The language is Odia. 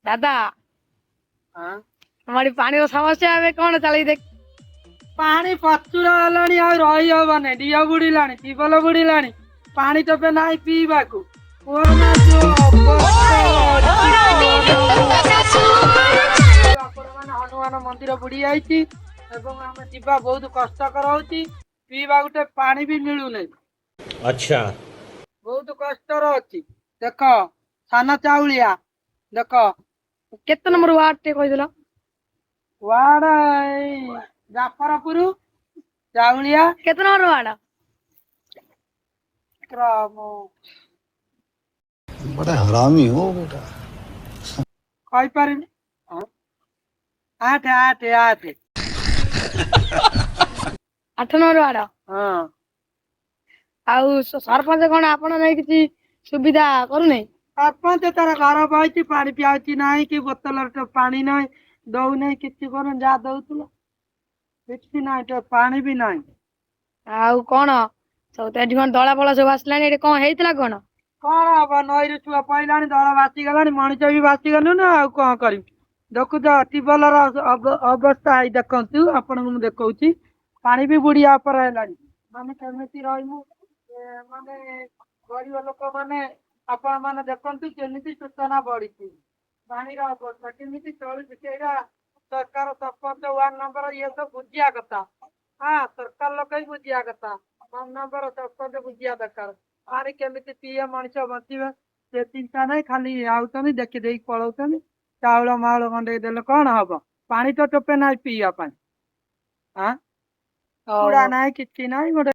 ଦାଦା, ହଁ। ଆମର ପାଣିର ସମସ୍ୟା ଏବେ କଣ ଚାଲି ଦେଖ। ପାଣି ପ୍ରଚୁର ହେଲାଣି, ଆଉ ରହି ହବନି। ଡିହ ବୁଡିଲାଣି, ଟ୍ୟୁବଲ ବୁଡିଲାଣି, ପାଣି ଟୋପେ ନାହିଁ ପିଇବାକୁ। କୁହନା ଯୋଉ ଅବସ୍ଥା ଅଛି। ଆପଣମାନେ, ହନୁମାନ ମନ୍ଦିର ବୁଡି ଯାଇଛି ଏବଂ ଆମେ ଯିବା ବହୁତ କଷ୍ଟକର ହଉଛି। ପିଇବା ଗୋଟେ ପାଣି ବି ମିଳୁନାହିଁ। ବହୁତ କଷ୍ଟର ଅଛି। ଦେଖ, ସାନ ଚାଉଳିଆ ଦେଖ। କେତେ ନମ୍ବର ୱାର୍ଡ ଟିକେ କହିଦେଲ? ୱାର୍ଡ ଏଇ ଜାଫରପୁର ଚାଉଳିଆ। କେତେ ନମ୍ବର ୱାର୍ଡ? बड़ा हरामी हो बेटा। କହିପାରିନି। ହଁ। 8, 8, 8। 8 ନମ୍ବର ୱାର୍ଡ? ହଁ। ଆଉ ସରପଞ୍ଚ କଣ ଆପଣ ନାଇଁ କିଛି ସୁବିଧା କରୁନାହିଁ? ସରପଞ୍ଚ ତାର ଘର ବହିଛି, ପାଣି ପିଆଉଛି ନାହିଁ କି ବୋତଲରେ ତ ପାଣି ନାହିଁ, ଦଉନାହିଁ କିଛି କରୁନି। ଯାହା ଦଉଥିଲା କିଛି ନାହିଁ ତ, ପାଣି ବି ନାହିଁ। ଆଉ କଣ ସବୁ ତ ଏଠି କଣ ଦଳ ଫଳ ସବୁ ଆସିଲାଣି, ଏଠି କଣ ହେଇଥିଲା କଣ? କଣ ହବ, ନଈରୁ ଛୁଆ ପଇଲାଣି, ଦଳ ଭାସିଗଲାଣି, ମଣିଷ ବି ଭାସିଗଲୁ ନା, ଆଉ କଣ କରିବି? ଦେଖୁଛ ଟ୍ୟୁବଲର ଅବସ୍ଥା, ହେଇ ଦେଖନ୍ତୁ, ଆପଣଙ୍କୁ ମୁଁ ଦେଖଉଛି। ପାଣି ବି ବୁଡିବା ଉପରେ ହେଲାଣି। ଆମେ କେମିତି ରହିବୁ? ମାନେ ଗରିବ ଲୋକମାନେ, ଆପଣ ମାନେ ଦେଖନ୍ତୁ କେମିତି ସୂଚନା ବଢିଛି, ପାଣିର ଅବସ୍ଥା କେମିତି ଚଳୁଛି। ସେଇଟା ସରକାର, ସରପଞ୍ଚ, ୱାର୍ଡ ନମ୍ବର ଇଏ ସବୁ ବୁଝିବା କଥା। ହଁ, ସରକାର ଲୋକ ହିଁ ବୁଝିବା କଥା, ୱାର୍ଡ ନମ୍ବର, ସରପଞ୍ଚ ବୁଝିବା ଦରକାର। ପାଣି କେମିତି ପିଏ ମଣିଷ ବଞ୍ଚିବେ, ସେ ଚିନ୍ତା ନାହିଁ। ଖାଲି ଆଉଛନ୍ତି, ଦେଖି ଦେଇକି ପଳଉଛନ୍ତି। ଚାଉଳ ମାଉଳ ଗଣ୍ଡେଇ ଦେଲେ କଣ ହବ? ପାଣି ତ ଟୋପେ ନାହିଁ ପିଇବା ପାଇଁ। ହଁ, କୁଡା ନାହିଁ, କିଛି ନାହିଁ ଗୋଟେ।